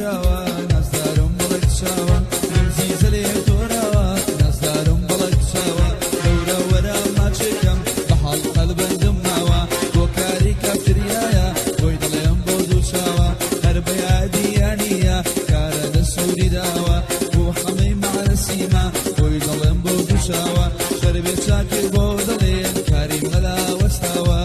تۆراوە نازدارم بەڵک چاوە نمزیزە لێ تۆراوە نازدارم بەڵک چاوە دەورە وەرە ماچێکم بە حاڵ قەلبەندم ماوە بۆ کاری کافتریایە بۆی دەڵێم بۆ دوو چاوە هەر بە یادیانیە کارە لە سووری داوە بۆ حەمەی مەعرەسیمە بۆی دەڵێم بۆ دوو چاوە شەربێ چاکێ بۆ دەڵێن کاری مەلا وەستاوە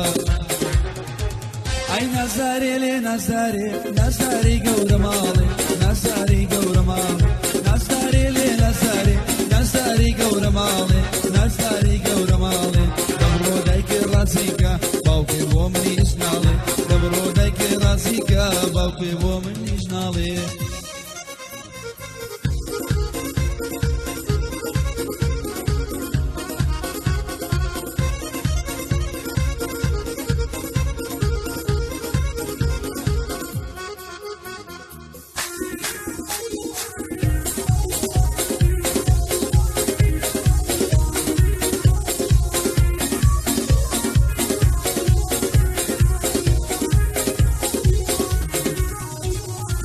ئەی نازارێ لێ نازارێ نازاری گەورە ماڵێ نازاری گەورە ماڵێ نازارێ لێ نازارێ نازاری گەورە ماڵێ نازاری گەورە ماڵێ دەبڕۆ دایکێ ڕازیکە باوکێ بۆ منیش ناڵێ دەبڕۆ دایکێ ڕازیکە باوکێ بۆ منیش ناڵێ.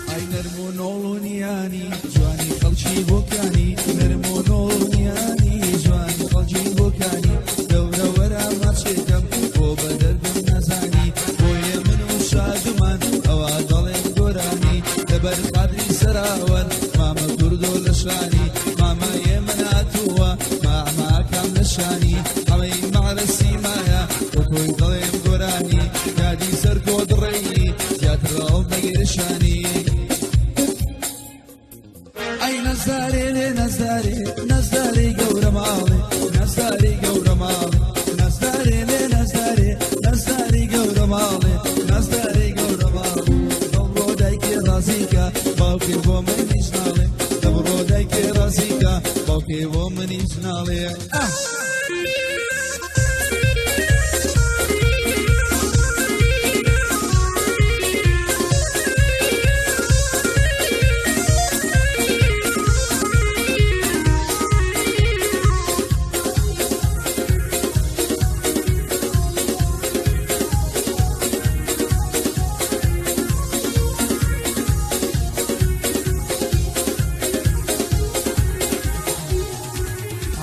ئای نەرم و نۆڵ و نیانی جوانی خەڵکی بۆکانی نەرم و نۆڵ و نیانی جوانی خەڵکی بۆکانی دەورە وەرە ماچێکم بۆ بە دەردم نەزانی بۆیە من و شادمان ئەوە دەڵێن گۆرانی لەبەر خاتری سەراوەن مامە کوردۆ لە شانی مامە ئێمە ناتووە ماماکەم لە شانی ئەمەی مەعرەسی مایە بۆ تۆی دەڵێم گۆرانی یادی سەر کۆدڕێی زیاتر هەڵدەگرە شانی. ئەی نەزارێ لێ نەزارێ نەزارێ گەورە ماڵێ نەزارێ گەورە ماڵێ نەزارێ لێ نەزارێ نەزارێ گەورە ماڵێ نەزارێ گەورە ماڵێ دەبڕۆ دایکێ ڕازیکە باوکێ بۆ منیش ناڵێ دەبڕۆ دایکێ ڕازیکە باوکێ بۆ منیش ناڵێ.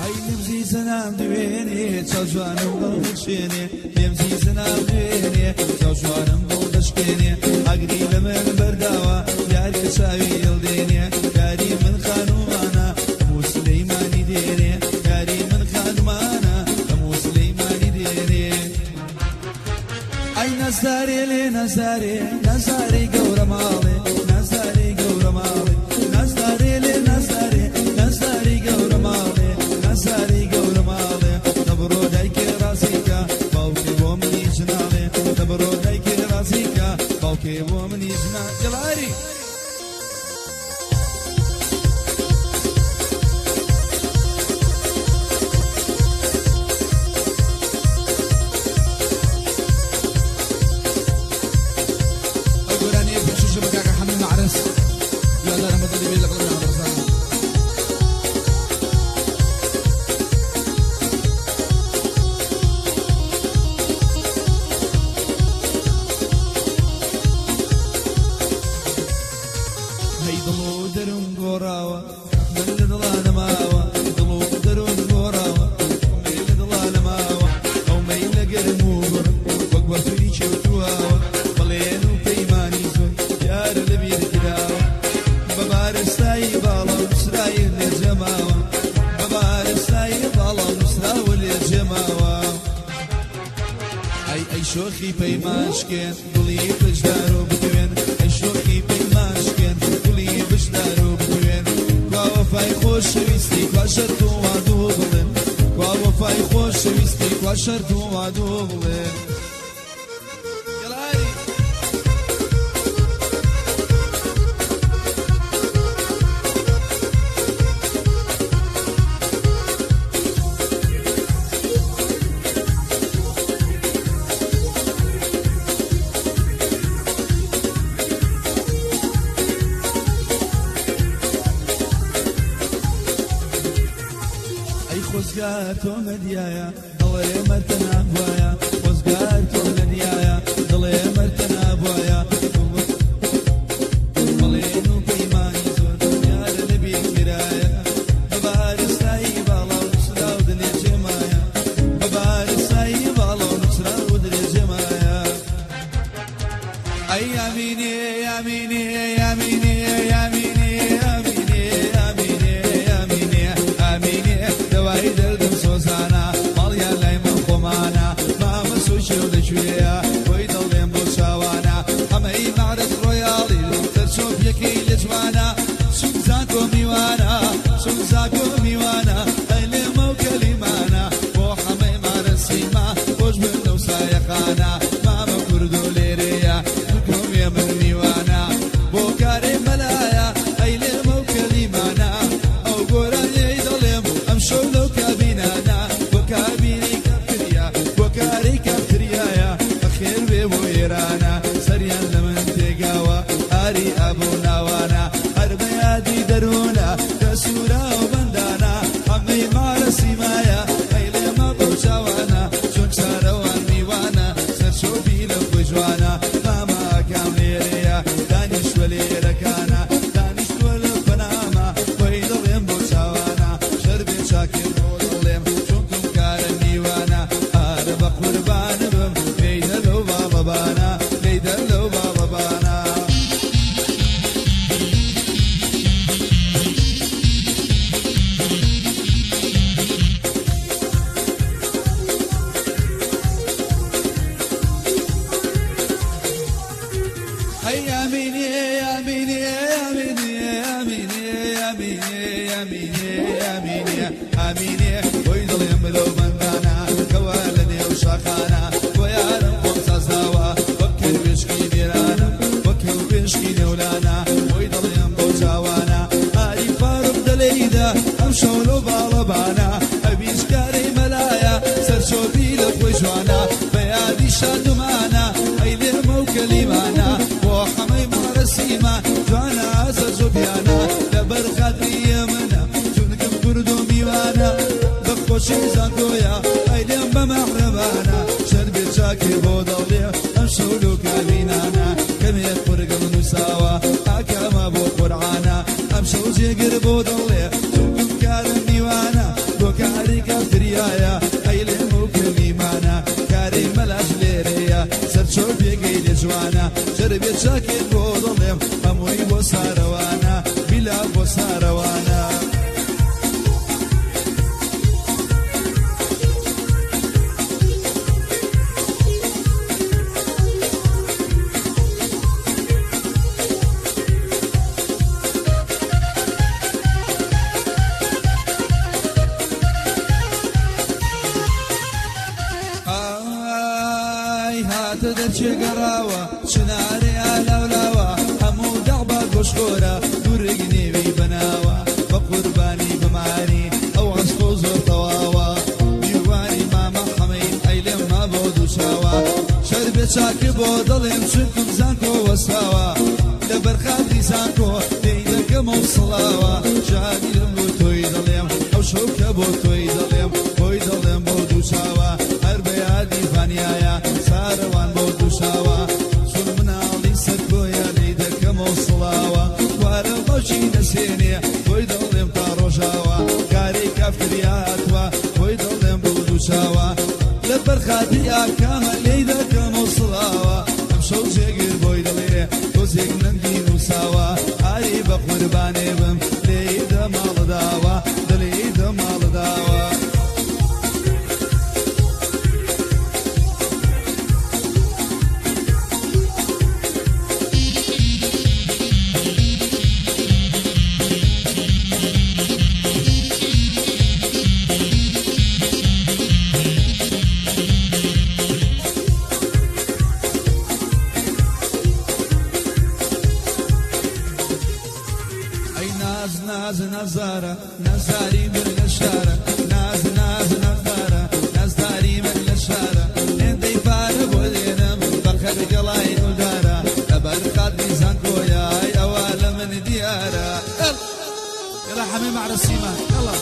ئای نمزی زەنام دوێنێ چاو جوانم دڵ دەشکێنێ نمزی زەنام دوێنێ چاو جوانم دڵ دەشکێنێ ئاگری لە من بەرداوە یاری چاوی هەڵدێنێ یاری من خانومانە هەموو سلەیمانی دێنێ یاری من خانومانە هەموو سلەیمانی دێنێ. ئەی نەزارێ لێ نەزارێ نەزارێ گەورە ماڵێ نەزارێ گەورە ماڵێ نەزارێ لێ نەزارێ نەزارێ گەورە ماڵێ نەزارێ گەورە ماڵێ دەبڕۆ دایکێ ڕازیکە باوکێ بۆ منیش ناڵێ دەبڕۆ دایکێ ڕازیکە باوکێ بۆ منیش نا جەڵاری. ئەو گۆرانیە پێشوشە بە کاکە حەمید مەعرەس هیوادارم بە دڵی بێ لەگەڵ من هاوڕێزانم. هەی دڵ و دەروون گۆڕاوە من لە دڵا نەماوە دڵ و دەروون گۆڕاوە من لە دڵا نەماوە ئەو مەی لە گەرم و گوڕ وەک وەفری کێوتوواوە بەڵێن و پەیمانی زۆر دیارە لەبیر کراوە بە بارستایی باڵا نووسرای لێ جەماوە بە بارستایی باڵا نووسراوە لێ جەماوە. ئەی ئەی شۆخی پەیمانشکێن گوڵی پشدار و بتوێن ئەی شۆخی پەیمانشکێن گوڵی پشدار و بتوێن کوا وەفای خۆشەویستی کوا شەرت و وادوو بڵێن کوا وەفای خۆشەویستی کوا شەرت و وادوو بڵێن. یەڵاری. ئەی خۆزگار تۆ مەدیایە دڵێ مەرتە نابوایە خۆزگار تۆ نەدیایە دڵێ مەرتە نابوایە بەڵێن و پەیمان ئەی ئامینێ ئامینێ ئامینێ ئامینێ ئامینێ ئامینێ ئامینێ ئامینێ دەوای دەردم سۆزانە ماڵیان لای من خۆمانە مامە سوچێ و لەکوێیە بۆی دەڵێم بۆ چاوانە ئەمەی مەعرەز ڕۆیاڵی سەرچۆپیەکەی لە جوانە سوک زانکۆ میوانە سوک زانکۆ میوانە ئەی لێمە و کەلیمانە بۆ حەمەی مارەسیما خۆش بن لەو سایەخانە مامە کوردۆ لێرەیە دوکۆمێ من میوانە بۆ کارێ مەلایە ئەی لێمە و کەلیمانە ئەو گۆرانیەی دەڵێم ئەم شەو لەو کابینانە بۆ کابینەی کافتریا بۆ کارەی کافتریایە بەخێر بێ بۆ ئێرانە سەریان لە من تێگاوە ئاری ئابوو ناوانە هەر بە یادی دەروونە کە سوورا و بەندانە هەمەی مارە سیمایە ئەی لێمە بەو چاوانە چۆن چارەوان میوانە سەرچۆپی لە خۆی جوانە ماماکام لێرەیە دانیشتوە لێرەکانە دانیشتوە لە پەنامە بۆی دەڵێم بۆ چاوانە شەربێ چاکێ بۆ دەڵێم چونکم کارە میوانە ئارە بە قوربانە بم لێیدە لەو باڵەبانە لێیدە لەو باڵەبانە. ئەی ئامینێ ئامینێ ئامینێ ئامینێ ئامینێ ئامینێ ئامینێ ئامینێ بۆی دڵێم لەو بەندانە کەوا لە نێو شاخانە بۆ یارم خۆم سازداوە وەک کەروێشکی نێرانم وەک کەروێشکی نێولانە بۆی دڵێم بەو چاوانە ئاری فاروق دەلێیدا ئەم شەو لەو باڵەبانە ئەویش کارەی مەلایە سەرچۆپی لە خۆی جوانە بە یادی شادومانە ئەی لێمە و کەلیمانە بۆ حەمەی مارەسیمە جوانە سەرچۆپیانە لەبەر خاتری ئێمنە چونکم کورد و میوانە بە خۆشی زانکۆیە ئەی لێم بە مەحرەبانە شەربێ چاکێ بۆ دەڵێ ئەم شەو لەو کابینانە کەمێ قورگم نووساوە ئاکامە بۆ قورعانە ئەم شەو جێگر بۆ دەڵێ چونکم کارە میوانە بۆ کاری کافتریایە ئەی لێم و کەلیمانە کاری مەلاش لێرەیە سەرچۆپێکەی لێ جوانە شەربێ چاکێ بۆ دەڵێم هەمووی بۆ سارەوانە بیلا بۆ سارەوانە. ئای هاتە دەرچێ گەڕاوە چنارێ ئالاولاوە هەموو دەعبا گۆشخۆرە دوورگ نێوی بەناوە بە قوربانی بەماری ئەو عەشق و زۆر تەواوە میوانی مامە حەمەی ئەی لێم ما بۆ دووچاوە شەربێ چاکێ بۆ دەڵێم چونکم زانکۆ وەستاوە لەبەر خاتری زانکۆ لێی دەکەمەوە سڵاوە جادیرم بۆ تۆی دەڵێم ئەو شەوکە بۆ تۆی دەڵێم بۆی دەڵێم بۆ دووچاوە هەر بە یادی فانیایە سارەوان بۆ دووچاوە چون مناڵی سەرکۆیە لێی دەکەمەوە سڵاوە وارە باوکی نەسێنێ بۆی دەڵێم تا ڕۆژاوە کارەی کافتریا هاتووە بۆی دەڵێم بۆ دووچاوە لەبەر خاتری ئاکامە لێی دەکەمەوە سڵاوە ئەم شەو جێگر بۆی دەڵێ تۆزێک نەنگی نووساوە ئاری بە قوربانێ بم لێی دەماڵداوە دڵی دەماڵداوە. ئەی ناز ناز نازارە نازاری من لە شارە ناز ناز نازدارە نازداری من لە شارە هێندەی پارە بۆ دێنم بە خەرگەڵای نودارە لەبەر خاتری زانکۆیە ئەی ئەوە لە من دیارە. يلا حميم على السيما يلا.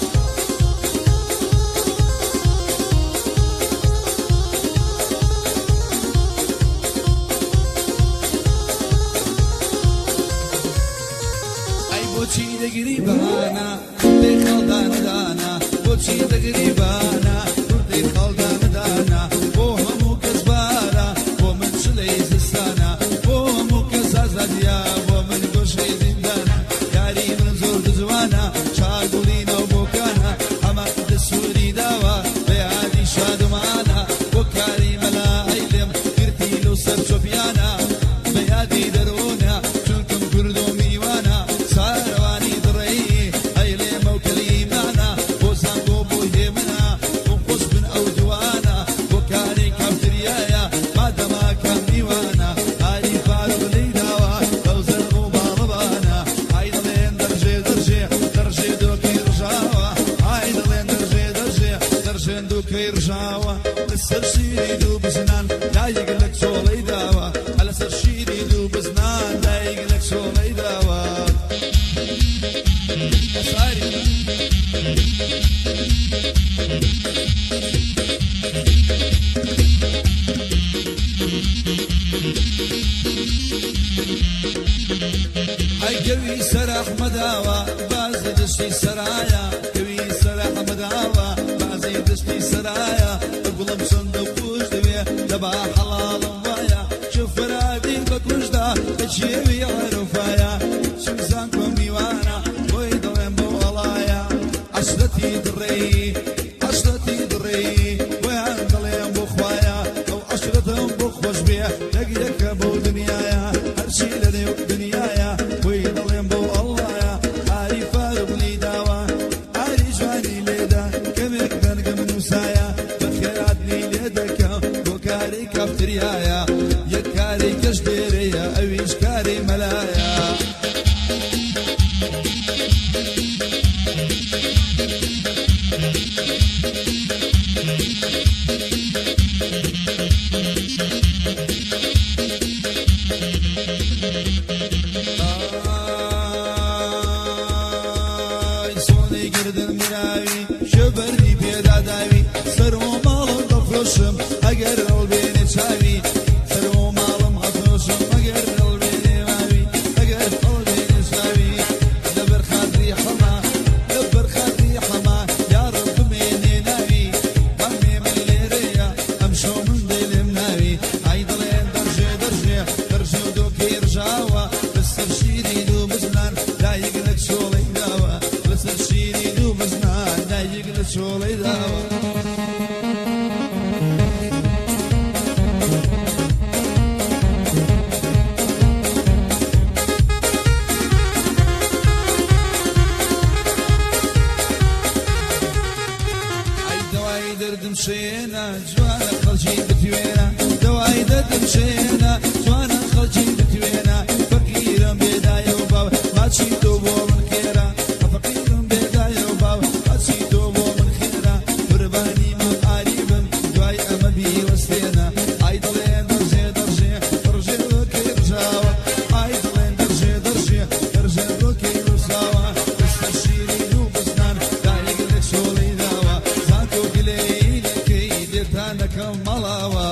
ئەی بۆچی دەگری بەهانە کوردەی خەڵدانەدانە بۆچی دەگری بەهانە کوردەی خەڵدانەدانە بۆ هەموو کەس بارە بۆ من چلەی زستانە بۆ هەموو کافتریا بۆ من گۆشەی زیندانە، یاری من زۆر جوانە، چاگوڵی ناو بۆکانە، ئەمە دەسووری داوە بە یادی شادومانە، بۆ کاری مەلا ئەیلێم گرتی لەو سەر چۆپیانە، بە یادی دەروونە چونکم کورد و میوانە، سارەوانی دڕێی ئەیلێمە و کەلیمانە، بۆ زانکۆ بۆ هێمنە بۆ خۆش بن ئەو دوانە، بۆ کاری کافتریایە مادەماکە میوانە، ئاری فاروق لێی داوە بەو زەرب و باڵەبانە، ئای دەڵێن دەرژێ دەرژێ دەرژێ دۆکەی ڕژاوە، ئای دەڵێن دەرژێ دەرژێ دەرژێن دووکەی ڕژاوە، لەسەر شیری دوو بزنان دایک لە چۆڵەی داوە، لەسەر شیری دوو بزنان دایک لە چۆڵەی داوە. ئەساری ئەی گەوی سەر ئەحمەداوە بازی دەشتی سەرایە، گەوی سەر ئەحمەداوە بازی دەشتی سەرایە، گوڵم چەندە خۆش دەوێ دەبا حەڵاڵم وایە، چ فەرادی بەکوشدا لە چێوی عەرفایە، چوزان کۆ میوانە بۆی دەڵێم بۆ ئەڵایە، عەشرەتی دڕێی عەشرەتی دڕێی بۆیان دەڵێم بۆ خوایە، ئەو عەشرەتم بۆ خۆش بێ یەک یەکە بۆ دنیایە، هەرچی لەنێو دنیایە بۆی دەڵێم بۆ ئەڵڵایە، ئاری فاروق لێی داوە ئاری جوانی لێدا، کەمێک دەنگم نووسایە بە خێراتنی لێ دەکەم بۆ کاری کافتریایە، یەک کاری کەش لێرەیە ئەویش کاری مەلایە. ئای سۆنەی گردن مراوی شەبەری پێداداوی، سەر و ماڵم دەفرۆشم ئەگەر هەڵبێنێ چاوی، سەر و ماڵم هەفرۆشم ئەگەر هەڵبێنێ ماوی، ئەگەر هەڵبێنێ چاوی، لەبەر خاتری حەما لەبەر خاتری حەما یاڕەب بمێنێ ناوی، بەمێ من لێرەیە ئەمشەو من دەیلێم ناوی، ئای دەڵێن دەرژێ دەرژێ دەرژێ و دۆکەی ڕژاوە، لەسەر شیری دوو بزنان دایک لە چۆڵەی داوە، لەسەر شیری دوو بزنان دایک لە چۆڵەی داوە. ئەی دەوای دەردم شێنە جوانە خەڵکی بتوێنە، دەوای دەردم شێنە جوانە خەڵکی بتوێنە، فەقیرم بێدایە و باو ماچی تۆ بۆ من خێرە، فەقیرم بێدایە و باو ماچی تۆ بۆ من خێرە، قوربانی مام ئاری بم دوای ئەمە بیوەستێنە، ئای دەڵێن دەرژێ دەرژێ دەرژێ دۆکەی ڕژاوە، ئای دەڵێن دەرژێ دەرژێ دەرژێ دۆکەی ڕژاوە، لەسەر شیری دوو بزنان دایک لە چۆڵی داوە، زانکۆ گلەیی لەکەی لێتانەکەم مەڵاوە.